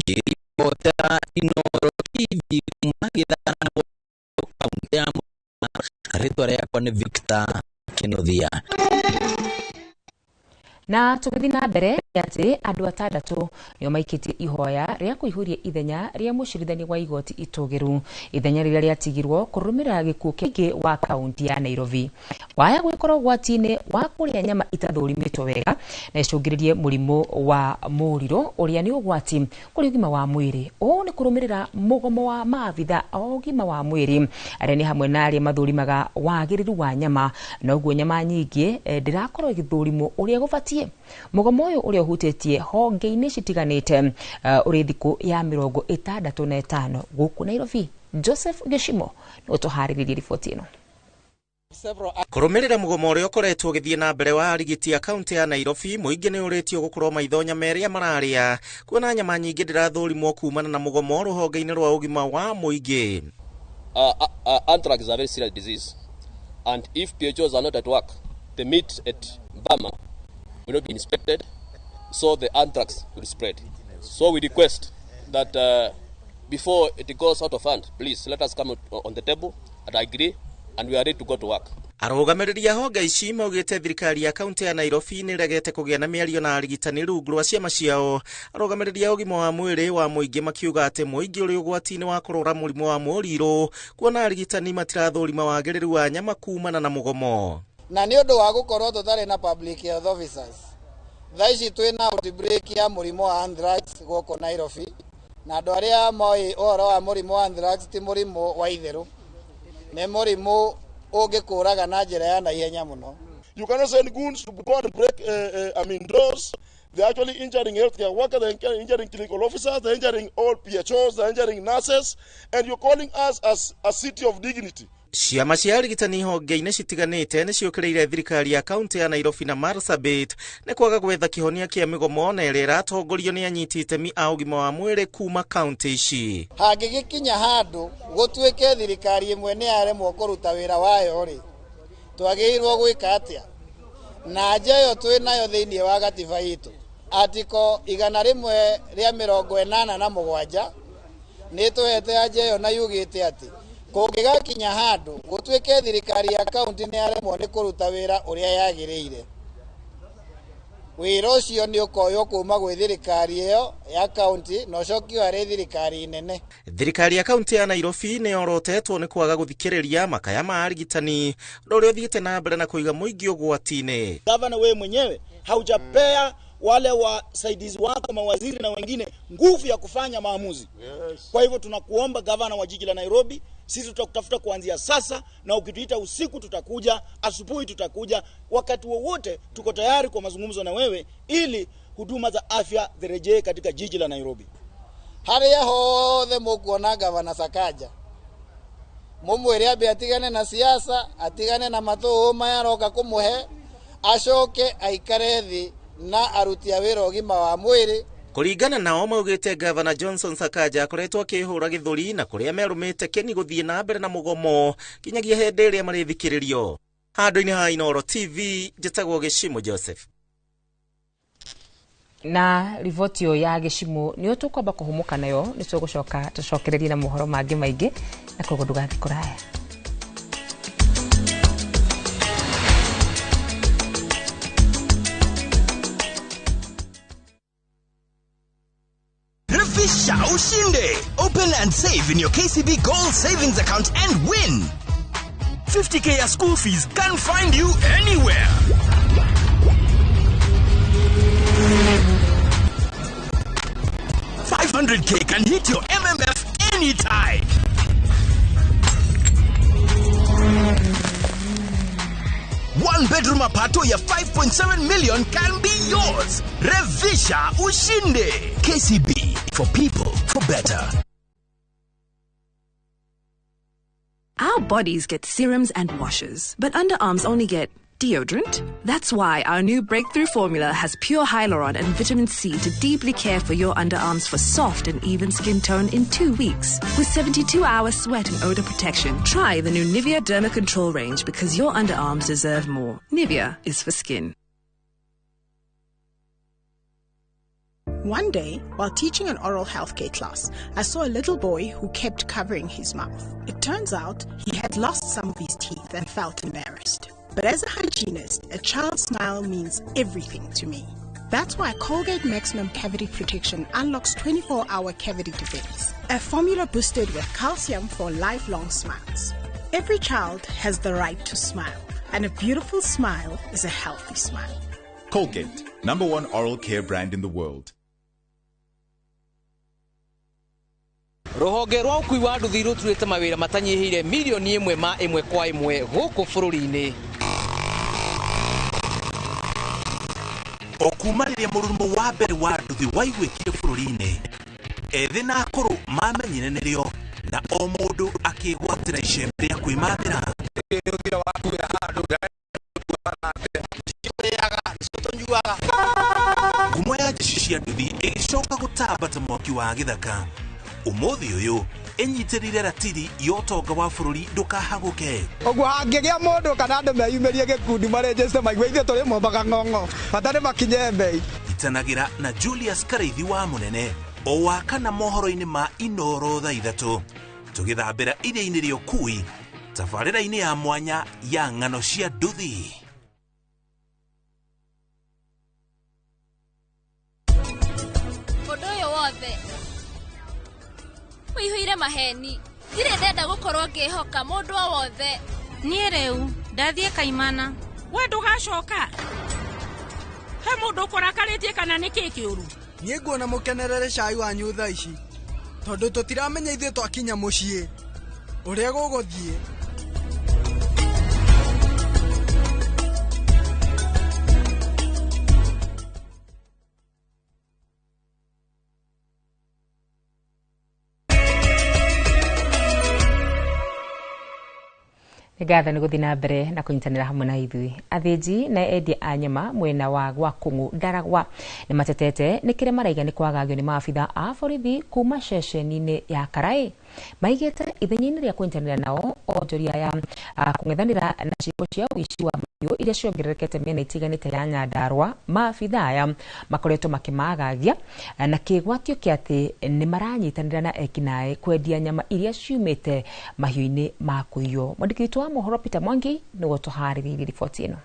S6: Ngĩribotera Inooro TV kuma Gĩthagara kaũntĩ ya Murang'a, rĩtwa rĩakwa nĩ Victor Kinuthia.
S2: Na tũgĩthiĩ na mbere atĩ andũ atandatũ nĩo maikĩtie ihoya rĩa kũihũria ithenya rĩa mũcirithania wa igoti itũgĩru, ithenya rĩrĩa rĩatigirwo kũrũmĩrĩra gĩkuũ kĩngĩ wa kaunti ya Nairobi. Waya gwĩkorwo ũgwati-inĩ wa kũrĩa nyama itathũrimĩtwo wega na icũngĩrĩrie mũrimũ wa mũrirũ ũrĩa nĩ ũgwati kũrĩ ũgima wa mwĩrĩ. Ũũ nĩ kũrũmĩrĩra mũgomo wa maabitha a ũgima wa mwĩrĩ arĩa nĩ hamwe na arĩa mathũrimaga wagĩrĩru wa nyama, na ũguo nyama nyingĩ ndĩrakorwo ĩgĩthũrimwo ũrĩa gũbatiĩ. Mũgomo ũyũ ũrĩa ũhutĩtie honge-inĩ citiganĩte ũrĩ thikũ ya 65 gũkũ Nairobi. Joseph Gĩcimo nĩ ũtũharĩrĩirie riboti ĩno.
S11: Kũrũmĩrĩra mũgomo ũrĩa ũkoretwo ũgĩthiĩ na mbere wa arigiti a kaunti ya Nairobi, mũingĩ nĩ ũrĩtio gũkorwo maitho nyama ĩrĩa mararĩa, kuona nyama nyingĩ ndĩrathũrimwo kumana na mũgomo rũhonge-inĩ rwa ũgima wa mũingĩ.
S25: Anthrax is a very serious disease, and if PHOs are not at work, the meat at Bama will not be inspected, so the anthrax will spread. So we request that before it goes out of hand, please let us come on the table and agree, and we are ready to go to work.
S11: Arũgamĩrĩri a honge ici maugĩte thirikari ya kaunti ya Nairobi nĩregete kũgĩa na mĩario na arigitani rungu rwa ciama ciao. Arũgamĩrĩri a ũgima wa mwĩrĩ wa mũingĩ makiuga atĩ mũingĩ ũrĩ ũgwati-inĩ wa kũrwara mũrimũ wa mũrirũ, kuona arigitani matirathũrima wagĩrĩru wa nyama kumana na mũgomo.
S26: Na nĩ ũndũ wa gũkorwo tũtarĩ na public health officers, thaa ici twĩna outbreak ya mũrimũ wa anthrax gũkũ Nairobi, na andũ arĩa moĩ ũhoro wa mũrimũ wa anthrax ti mũrimũ wa itherũ, nĩ mũrimũ ũngĩkũraga na njĩra ya naihenya mũno.
S27: You cannot send goons to go and break doors. They're actually injuring healthcare workers, they're injuring clinical officers, they're injuring all PHOs, they're injuring nurses, and you're calling us as a city of dignity.
S11: Ciama cia arigitani honge-inĩ citiganĩte nĩ ciũkĩrĩire thirikari ya kaunti ya Nairobi na Marsabit nĩ kwaga gwetha kĩhonia kĩa mĩgomo na ĩrĩa ĩratongorio nĩ anyiti itemi a ũgima wa mwĩrĩ kuma kaunti ici.
S26: Hangĩgĩkinya handũ gũtuĩke thirikari ĩmwe nĩ yaremwo kũruta wĩra wayo rĩ, twagĩrĩirwo gwĩka atĩa? Na nja ĩyo twĩ nayo thĩinĩ wa gatiba itũ, article 187 nĩ tũhete anja ĩyo na yugĩte atĩ kũngĩgakinya handũ gũtuĩke thirikari ya kaunti nĩ yaremwo nĩ kũruta wĩra ũrĩa yagĩrĩire, wĩra ũcio nĩ ũkoywo kuma gwĩ thirikari ĩyo ya kaunti na ũcokio harĩ thirikari nene.
S11: Thirikari ya kaunti ya Nairobi nĩ yorotetwo nĩ kwaga gũthikĩrĩria makaya ma arigitani, ũndũ ũrĩa ũthiĩte na mbere na kũiga mũingĩ ũgwati-inĩ.
S1: Gavana, wewe mwenyewe haujapea wale wasaidizi wako mawaziri na wengine nguvu ya kufanya maamuzi. Yes. Kwa hivyo tunakuomba gavana wa jiji la Nairobi, sisi tutakutafuta kuanzia sasa, na ukituita usiku tutakuja, asubuhi tutakuja, wakati wowote tuko tayari kwa mazungumzo na wewe ili huduma za afya zirejee katika jiji la Nairobi.
S26: Harĩa hothe mũkuona gavana Sakaja, mũmwĩre ambe atigane na siasa, atigane na matũũ maya aroka kũmũhe, acoke aikare thĩ na aruti a wĩra ũgima wa mwĩrĩ.
S11: Kũringana nao maugĩte Gavana Johnson Sakaja akoretwo akĩhũra gĩthũri na kũrĩa merũmĩte kĩni gũthiĩ na mbere na mũgomo kinyagia hĩndĩ ĩrĩa marĩthikĩrĩrio. Handũ-inĩ ha Inooro TV, njĩtagwo Gĩcimo Joseph.
S2: Na riboti ĩyo ya Gĩcimo nĩyo tũkwamba kũhũmũka nayo, nĩ tũgũcoka tũcokererie na mohoro mangĩ maingĩ, na koguo ndũgathiĩ kũraya.
S3: Refisha ushinde. Open and save in your KCB Gold Savings account and win. 50K ya school fees can find you anywhere. 500K can hit your MMF anytime. One bedroom apartment ya 5.7 million can be yours. Revisha ushinde. KCB, for people, for better.
S4: Our bodies get serums and washes, but underarms only get deodorant. That's why our new breakthrough formula has pure hyaluron and vitamin C to deeply care for your underarms for soft and even skin tone in 2 weeks. With 72-hour sweat and odor protection, try the new Nivea Derma Control range because your underarms deserve more. Nivea is for skin.
S5: One day, while teaching an oral healthcare class, I saw a little boy who kept covering his mouth. It turns out he had lost some of his teeth and felt embarrassed. But as a hygienist, a child's smile means everything to me. That's why Colgate Maximum Cavity Protection unlocks 24-hour cavity defense, a formula boosted with calcium for lifelong smiles. Every child has the right to smile, and a beautiful smile is a healthy smile.
S7: Colgate, #1 oral care brand in the world.
S12: Rũhonge rwa ũkui wa nduthi rũturĩte mawĩra matanyihĩire milioni 1 ma 1 kwa 1 gũkũ bũrũri-inĩ.
S20: O kuma rĩrĩa mũrurumo wa mbere wa nduthi waiguĩkire bũrũri-inĩ, ethĩ na akũrũ mamenyire nĩrĩo, na o mũndũ akĩgwatĩra icembe rĩa kwĩmathĩra. Ngumo ya jeshi cia nduthi ĩgĩcoka gũtamba ta mwaki wa gĩthaka. Ũmũthĩ ũyũ ĩnyitĩrĩire ratiri ya ũtonga wa bũrũri ndũkahagũke.
S13: Ũguo hangĩgĩa mũndũ kana andũ meyumĩrie gĩkundi marenjeste maigue ithuĩ tũrĩ mombaga ng'ong'o bata nĩ makinye mbei.
S20: Itanagĩra na Julius Karaithi wa Mũnene o wa kana mohoro-inĩ ma Inooro thaa 3 tũgĩthambĩra iria-inĩ rĩa ũkui tabarĩra-inĩ ya mwanya ya ng'ano cia nduthi.
S28: Ũndũ ũyũ wothe ũihũire maheni, ndirĩ ndenda gũkorwo ngĩhoka mũndũ o wothe.
S29: Niĩ rĩu ndathiĩ kaimana.
S30: We ndũgacoka. He mũndũ ũkũrakarĩtie kana nĩ kĩĩ kĩũru?
S31: Niĩ nguona mũkenerere cai wanyu thaa ici, tondũ tũtiramenya ithuĩ twakinya mũciĩ ũrĩa gũgũthiĩ.
S2: Ngatho nĩ gũthiĩ na mbere na kũnyitanĩra hamwe na ithuĩ. Athĩnji na endia a nyama mwena wa Gwakũng'ũ Ndaragwa nĩ matetete nĩ kĩrĩa maraiga nĩ kwagagio nĩ maabitha a borithi kuma ceceni-inĩ ya Karaĩ. Maigĩte ithenya-inĩ rĩa kũnyitanĩra nao onjoria ya kũng'ethanĩra na ciĩko cia ũici wa mahiũ iria ciongererekete mĩena itiganĩte ya Nyandarua, maabitha aya makoretwo makĩmagagia na kĩgwatio kĩa atĩ nĩ maranyitanĩra na ekinaĩ kwendia nyama iria ciumĩte mahiũ-inĩ ma kũiywo. Mwandĩki witũ wa mohoro Peter Mwangi nĩwe ũtũharĩrĩirie riboti ĩno.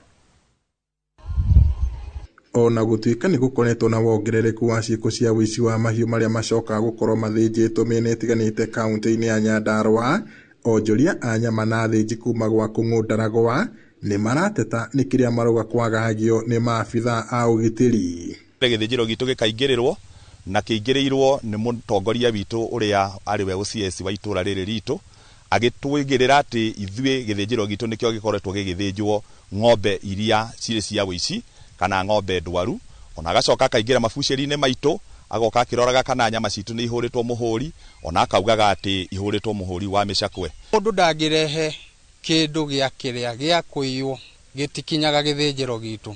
S8: Ona gũtuĩka nĩ gũkoretwo na wongerereku wa ciĩko cia ũici wa mahiũ marĩa macokaga gũkorwo mathĩnjĩtwo mĩena ĩtiganĩte kaunti-inĩ ya Nyandarua, onjoria a nyama na athĩnji kuma Gwakũng'ũ Ndaragwa nĩ marateta nĩ kĩrĩa marauga kwagagio nĩ maabitha a ũgitĩri.
S7: Gĩthĩnjĩro gitũ gĩkaingĩrĩrwo na kĩingĩrĩirwo nĩ mũtongoria witũ ũrĩa arĩ we OCS wa itũra rĩrĩ ritũ, agĩtwĩgĩrĩra atĩ ithuĩ gĩthĩnjĩro gitũ nĩkĩo gĩkoretwo gĩgĩthĩnjwo ng'ombe iria cirĩ cia ũici kana ng'ombe ndwaru. Ona agacoka akaingĩra mabucĩri-inĩ maitũ, agoka akĩroraga kana nyama citũ nĩ ihũrĩtwo mũhũri, ona akaugaga atĩ ihũrĩtwo mũhũri wa mĩcakwe.
S9: Mũndũ ndangĩrehe kĩndũ gĩa kĩrĩa gĩa kũiywo gĩtikinyaga gĩthĩnjĩro gitũ,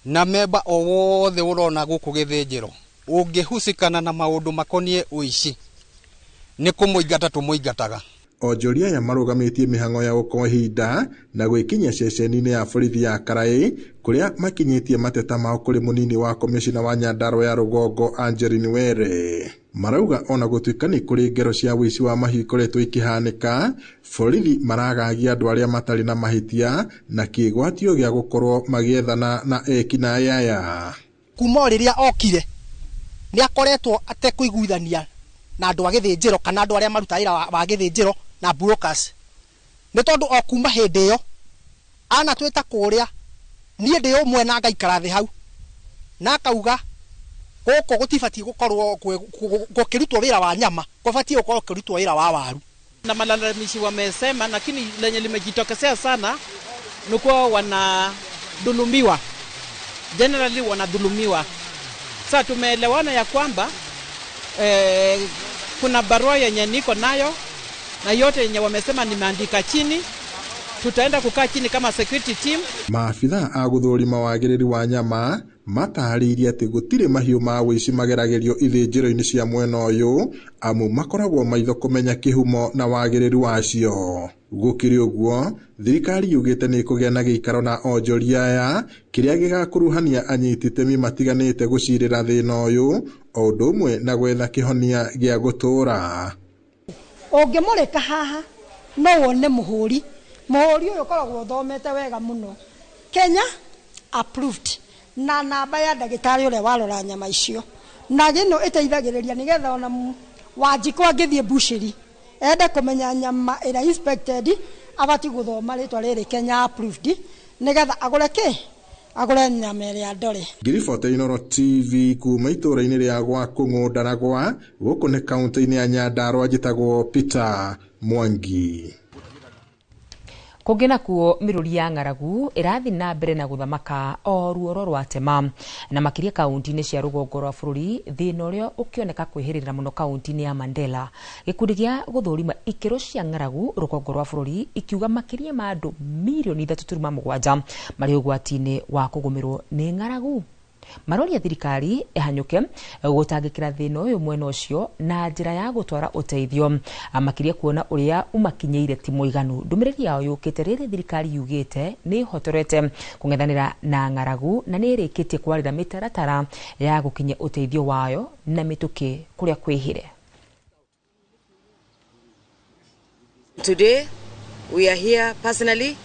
S9: na memba o wothe ũrona gũkũ gĩthĩnjĩro ũngĩhucikana na maũndũ makoniĩ ũici nĩ kũmũingata tũmũingataga.
S8: Onjoria aya marũgamĩtie mĩhang'o yao kwa ihinda na gwĩkinyia ceceni-inĩ ya borithi ya Karaĩ kũrĩa makinyĩtie mateta mao kũrĩ mũnini wa komicina wa Nyandarua ya rũgongo Angeline Were. Marauga ona gũtuĩka nĩ kũrĩ ngero cia ũici wa mahiũ ikoretwo ikĩhanĩka, borithi maragagia andũ arĩa matarĩ na mahĩtia na kĩgwatio gĩa gũkorwo magĩethana na ekinaĩ aya.
S14: Kuma o rĩrĩa okire nĩ akoretwo atekũiguithania na andũ a gĩthĩnjĩro kana andũ arĩa maruta wĩra wa gĩthĩnjĩro na brokers, nĩ tondũ o kuma hĩndĩ ĩyo anatwĩta kũrĩa niĩ ndĩ ũmwe na ngaikara thĩ hau, na akauga gũkũ gũtibatiĩ gũkorwo gũkĩrutwo wĩra wa nyama, gũbatiĩ gũkorwo gũkĩrutwo wĩra wa waru.
S15: Na malalamishi wamesema, lakini lenye limejitokezea sana ni kuwa wanadhulumiwa, generally wanadhulumiwa. Sasa tumeelewana ya kwamba kuna barua yenye niko nayo na yote yenye wamesema nimeandika chini, tutaenda kukaa chini kama security team.
S8: Maabitha a gũthũrima wagĩrĩru wa nyama matarĩirie atĩ gũtirĩ mahiũ ma ũici mageragĩrio ithĩnjĩro-inĩ cia mwena ũyũ, amu makoragwo maitho kũmenya kĩhumo na wagĩrĩru wacio. Gũkĩrĩ ũguo, thirikari yugĩte nĩ ĩkũgĩa na gĩikaro na onjoria aya kĩrĩa gĩgakuruhania anyiti itemi matiganĩte gũcirĩra thĩna ũyũ, o ũndũ ũmwe na gwetha kĩhonia gĩa gũtũũra.
S16: Ũngĩmũrĩka haha no wone mũhũri, mũhũri ũyũ ũkoragwo ũthomete wega mũno, Kenya approved, na namba ya ndagĩtarĩ ũrĩa warora nyama icio, na ĩno ĩteithagĩrĩria nĩgetha ona Wanjikũ angĩthiĩ mbucĩri ende kũmenya nyama ĩrĩa inspected abatiĩ gũthoma rĩtwa rĩrĩ Kenya approved nĩgetha agũre kĩ, agũre nyama ĩrĩa ndore.
S8: Ngiribota Inooro TV kuma itũũra-inĩ rĩa Gwakũng'ũ Ndaragwa, gũkũ nĩ kaunti-inĩ ya Nyandarua, njĩtagwo Peter Mwangi.
S2: Kũngĩ nakuo mĩrũri ya ng'aragu ĩrathiĩ na mbere na gũthamaka o ruoro rwa tema, na makĩria kaunti-inĩ cia rũgongo rwa bũrũri, thĩna ũrĩa ũkĩoneka kwĩhĩrĩra mũno kaunti-inĩ ya Mandela. Gĩkundi gĩa gũthũrima ikĩro cia ng'aragu rũgongo rwa bũrũri ikiuga makĩria ma andũ mirioni 3.7 marĩ ũgwati-inĩ wa kũgũmĩrwo nĩ ng'aragu. Maroria thirikari ĩhanyũke gũtangĩkĩra thĩna ũyũ mwena ũcio na njĩra ya gũtwara ũteithio, makĩria kuona ũrĩa ũmakinyĩire ti mũiganu. Ndũmĩrĩri yao yũkĩte rĩrĩ thirikari yugĩte nĩ ĩhotorete kũng'ethanĩra na ng'aragu na nĩ ĩrĩkĩtie kwarĩra mĩtaratara ya gũkinyia ũteithio wayo na mĩtũkĩ kũrĩa kwĩhĩre.
S17: Today we are here personally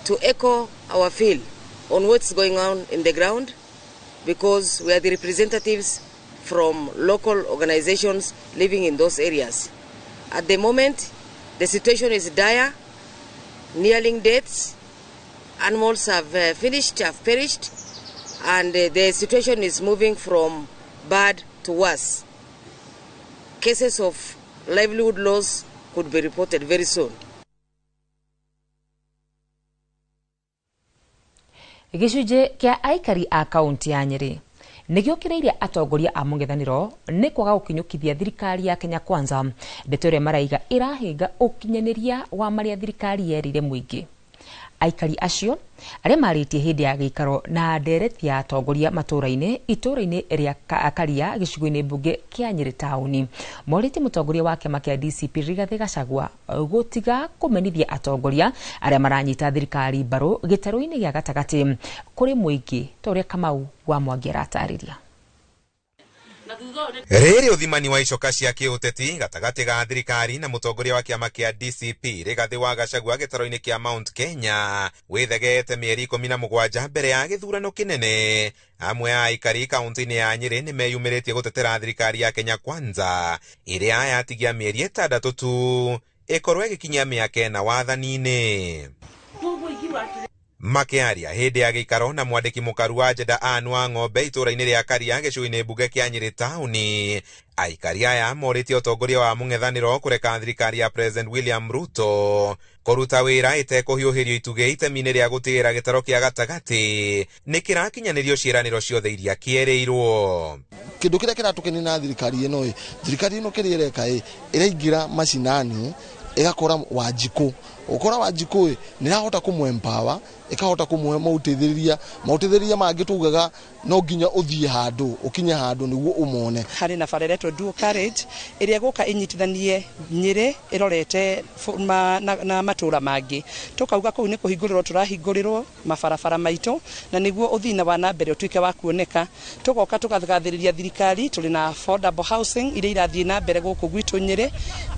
S17: to echo our feel on what's going on in the ground, because we are the representatives from local organizations living in those areas. At the moment, the situation is dire, nearing deaths, animals have finished, have perished, and the situation is moving from bad to worse. Cases of livelihood loss could be reported very soon.
S2: Gĩcunjĩ kĩa aikari a kaunti ya Nyĩrĩ Nĩ gĩũkĩrĩirie atongoria a mũng'ethanĩro nĩ kwaga gũkinyũkithia thirikari ya Kenya Kwanza, ndeto ĩrĩa maraiga ĩrahinga ũkinyanĩria wa marĩa thirikari yerire mũingĩ. Aikari acio arĩa marĩtie hĩndĩ ya gĩikaro na ndereti ya atongoria matũũra-inĩ itũũra-inĩ rĩa Karia gĩcigo-inĩ mbunge kĩa Nyĩrĩ taũni morĩtie mũtongoria wa kĩama kĩa DCP Rigathĩ Gachagua gũtiga kũmenithia atongoria arĩa maranyita thirikari mbaru gĩtarũ-inĩ gĩa gatagatĩ kũrĩ mũingĩ ta ũrĩa Kamau wa Mwangi aratarĩria.
S1: Rĩrĩ ũthimani wa icoka cia kĩũteti gatagatĩ ga thirikari na mũtongoria wa kĩama kĩa DCP Rigathĩ wa Gachagua gĩtaro-inĩ kĩa Mount Kenya wĩthegete mĩeri 17 mbere ya gĩthurano kĩnene. Amwe a aikari kaunti-inĩ ya Nyĩrĩ nĩ meyumĩrĩtie gũtetera thirikari ya Kenya Kwanza ĩrĩa yatigia mĩeri 6 tu ĩkorwo ĩgĩkinyia mĩaka 4 wathani-inĩ. Makĩaria hĩndĩ ya gĩikaro na mwandĩki mũkaru wa Jenda Ann wa Ng'ombe itũũra-inĩ rĩa Karia gĩcigo-inĩ mbunge kĩa Nyĩrĩ taũni, aikari aya morĩtie ũtongoria wa mũng'ethanĩro kũreka thirikari ya President William Ruto kũruta wĩra ĩtekũhiũhĩrio itugĩ itemi-inĩ rĩa gũtigĩrĩra gĩtaro kĩa gatagatĩ nĩ kĩrakinyanĩrio ciĩranĩro ciothe iria kĩerĩirwo.
S6: Kĩndũ kĩrĩa kĩratũkenia na thirikari ĩno ĩ, thirikari ĩno kĩrĩa ĩreka ĩ, ĩraingĩra macinani ĩgakora Wanjikũ, ũkora Wanjikũ ĩ nĩ ĩrahota kũmũ empower, ĩkahota kũmũhe maũteithĩrĩria mangĩ tugaga no nginya ũthiĩ handũ ũkinye handũ nĩguo ũmone.
S15: Harĩ na bara ĩretwo Dual Carriage ĩrĩa ĩgũka ĩnyitithanie Nyĩrĩ ĩrorete na matũũra mangĩ. Tũkauga kũu nĩ kũhingũrĩrwo tũrahingũrĩrwo mabarabara maitũ na nĩguo ũthii wa na mbere ũtuĩke wa kuoneka. Tũgoka tũkagathĩrĩria thirikari, tũrĩ na affordable housing iria irathiĩ na mbere gũkũ gwitũ Nyĩrĩ.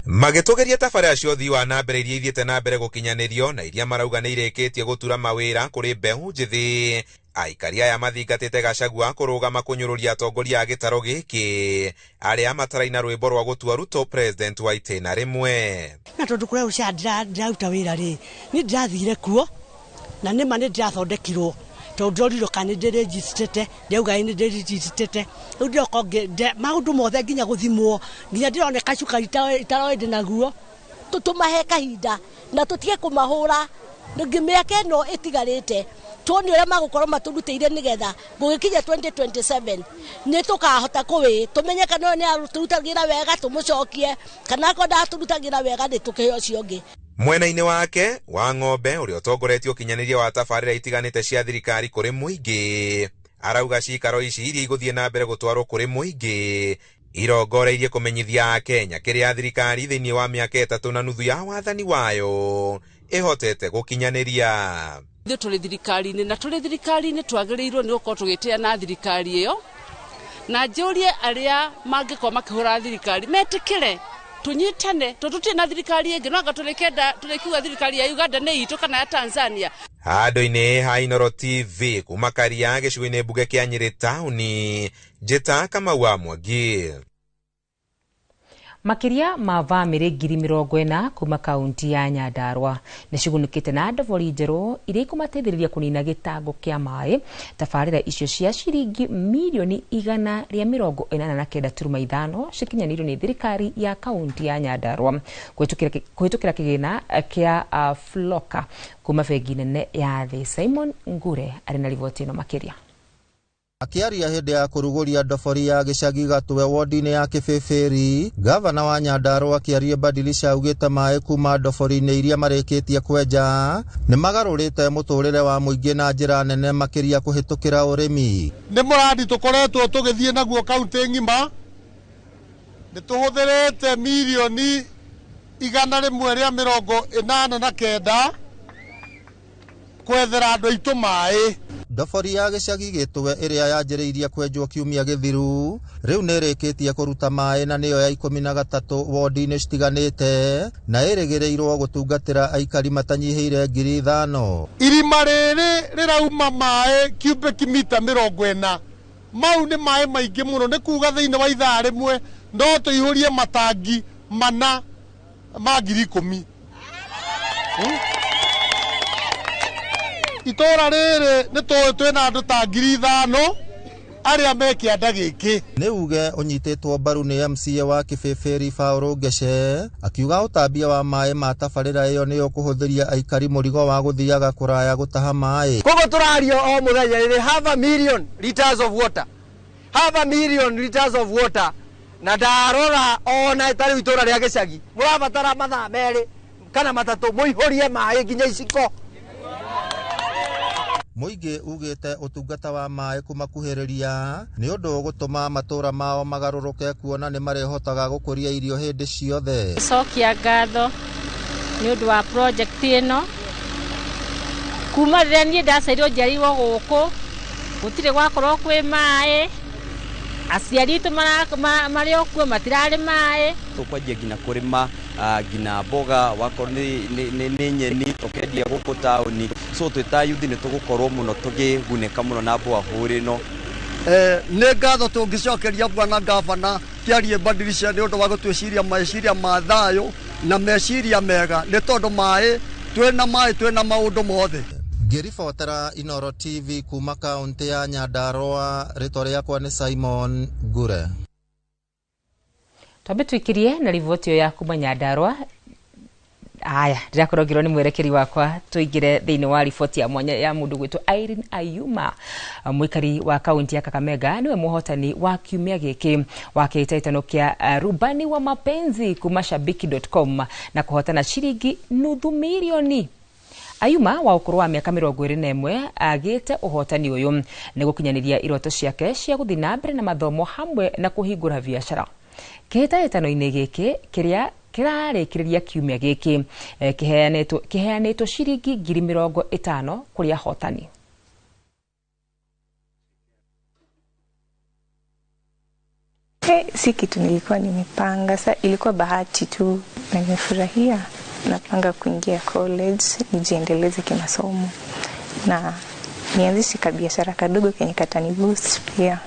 S1: Magĩtũgeria tabarĩra cia ũthii wa na mbere iria ithiĩte na mbere gũkinyanĩrio na iria marauga nĩ irĩkĩtie gũtura mawĩra kũrĩ mbeũ njĩthĩ. Aikari aya mathingatĩte Gachagua kũrũgama kũnyũrũria atongoria a gĩtaro gĩkĩ arĩa mataraina rwĩmbo rwa gũtua Ruto president wa itĩna rĩmwe.
S10: Na tondũ kũrĩa ũca ndĩraruta wĩra rĩ, niĩ ndĩrathire kuo na nĩma nĩ ndĩrathondekirwo tondũ ndĩrorirwo kana nĩ ndĩrĩnjicitĩte, ndĩrauga nĩ ndĩrĩnjicitĩte. Rĩu ndĩroka maũndũ mothe nginya gũthimwo, nginya ndĩroneka cukari itaroĩ ndĩnaguo.
S16: Tũmahe kahinda na tũtige kũmahũra mĩaka ĩno ĩtigarĩte, tuone ũrĩa magũkorwo matũrutĩire nĩgetha gũgĩkinya 2027 nĩ tũkahota kũwĩ tũmenye kana ũyũ nĩ arutagĩra wega tũmũcokie, kana akorwo ndatũrutagĩra wega nĩ tũkĩhe ũcio ũngĩ.
S1: Mwena-inĩ wake wa Ng'ombe ũrĩa ũtongoretie ũkinyanĩria wa tabarĩra itiganĩte cia thirikari kũrĩ mũingĩ arauga cikaro ici iria igũthiĩ na mbere gũtwarwo kũrĩ mũingĩ irongoreirie kũmenyithia Akenya kĩrĩa thirikari thĩinĩ wa mĩaka 3.5 ya wathani wayo ĩhotete gũkinyanĩria.
S18: Ithuĩ tũrĩ thirikari-inĩ na tũrĩ thirikari-inĩ twagĩrĩirwo nĩ gũkorwo tũgĩtĩa na thirikari ĩyo, na njũrie arĩa mangĩkorwo makĩhũra thirikari metĩkĩre tũnyitane tondũ tũtirĩ na thirikari ĩngĩ, no anga tũrĩkiuga thirikari ya Uganda nĩ itũ kana ya Tanzania.
S1: Handũ-inĩ ha Inooro TV kuma Karia gĩcigo-inĩ mbunge kĩa Nyĩrĩ taũni, Njĩta Kamau wa Mwangi.
S2: Makĩria ma bamĩrĩ 40,000 kuma kaunti ya Nyandarua nĩ cigunĩkĩte na ndobori njerũ iria ikũmateithĩrĩria kũnina gĩtango kĩa maĩ. Tabarĩra icio cia ciringi mirioni 189.5 cikinyanĩirio nĩ thirikari ya kaunti ya Nyandarua kũhĩtũkĩra kĩgĩna kĩa Floka kuma bengi nene ya thĩ. Simon Ngure arĩ na riboti ĩno makĩria.
S19: Akĩaria hĩndĩ ya kũrugũria ndobori ya gĩcagi Gatũwe wodi-inĩ ya Kĩbĩbĩri, gavana wa Nyandarua akĩaria Badilisha augĩte maĩ kuma ndobori-inĩ iria marĩkĩtie kwenja nĩ magarũrĩte mũtũrĩre wa mũingĩ na njĩra nene makĩria kũhĩtũkĩra ũrĩmi.
S21: Nĩ mũradi tũkoretwo tũgĩthiĩ naguo kaunti ng'ima, nĩ tũhũthĩrĩte mirioni 189 kwethera andũ aitũ maĩ.
S19: Ndobori ya gĩcagi Gĩtũwe ĩrĩa yanjĩrĩirie kwenjwo kiumia gĩthiru rĩu nĩ ĩrĩkĩtie kũruta maĩ na nĩyo ya 13 wodi-inĩ citiganĩte na ĩrĩgĩrĩirwo gũtungatĩra aikari matanyihĩire 5,000.
S21: Irima rĩrĩ rĩrauma maĩ cubic mita 40, mau nĩ maĩ maingĩ mũno, nĩ kuga thĩinĩ wa ithaa rĩmwe no tũihũrie matangi 4 ma 10,000. Itũra rĩrĩ nĩ tũĩ twĩna andũ ta 5,000 arĩa me kĩanda gĩkĩ.
S19: Nĩ uge ũnyitĩtwo mbaru nĩ MCA wa Kĩbĩbĩri Paul Ngece akiuga ũtambia wa maĩ ma tabarĩra ĩyo nĩ ũkũhũthĩria aikari mũrigo wa gũthiaga kũraya gũtaha maĩ.
S13: Koguo tũraria o mũthenya rĩrĩ half a million liters of water
S3: Half a million liters of water na ndarora ona ta rĩu itũra rĩa gĩcagi mũrabatara mathaa 2 kana 3 mũihũrie maĩ nginya iciko.
S19: Mũingĩ ugĩte ũtungata wa maĩ kũmakuhĩrĩria nĩ ũndũ ũgũtũma matũra mao magarũrũke kuona nĩ marĩhotaga gũkũria irio hĩndĩ ciothe.
S29: Cokia ngatho nĩ ũndũ wa project ĩno kuma rĩrĩa niĩ ndaciarirwo njiarirwo gũkũ gũtirĩ gwakorwo kwĩ maĩ, aciari aitũ marĩ o kuo matirarĩ maĩ.
S4: Tũkwanjia nginya kũrĩma nginya mboga wakorwo nĩ nyeni tũkendia gũkũ taũni, so twĩ ta yuthi nĩ tũgũkorwo mũno tũkĩgunĩka mũno na borehole ĩno.
S5: Nĩ ngatho tũngĩcokeria bwana gavana Kĩarie Badilisha nĩ ũndũ wa gũtwĩciria meciria ma thayũ na meciria mega, nĩ tondũ maĩ twĩna maĩ twĩna maũndũ mothe.
S19: Ngĩribotera Inooro TV kuma kaunti ya Nyandarua, rĩtwa rĩakwa nĩ Simon Ngure.
S2: Twambe tũikirie na riboti ĩyo ya kuma Nyandarua. Aya, ndĩrakorwo ngĩrwo nĩ mwerekeri wakwa tũingĩre thĩinĩ wa riboti ya mwanya ya mũndũ gwĩtwo Irene Ayuma, mũikari wa kaunti ya Kakamega, nĩwe mũhotani wa kiumia gĩkĩ wa kĩhĩtahĩtano kĩa Rubani wa Mapenzi kuma shabiki.com na kũhotana ciringi 500,000. Ayuma wa ũkũrũ wa mĩaka 21 agĩte ũhotani ũyũ nĩ gũkinyanĩria iroto ciake cia gũthiĩ na mbere na mathomo hamwe na kũhingũra biacara. Kĩhĩtahĩtano-inĩ gĩkĩ kĩrĩa kĩrarĩkĩrĩria kiumia gĩkĩ kĩheanĩtwo ciringi 50,000 kũrĩ ahotani.
S11: Si kitu nilikuwa nimepanga, sa ilikuwa bahati tu na nimefurahia. Napanga kuingia college, nijiendeleze kimasomo na nianzishe kabiashara kadogo kenye katani boost pia.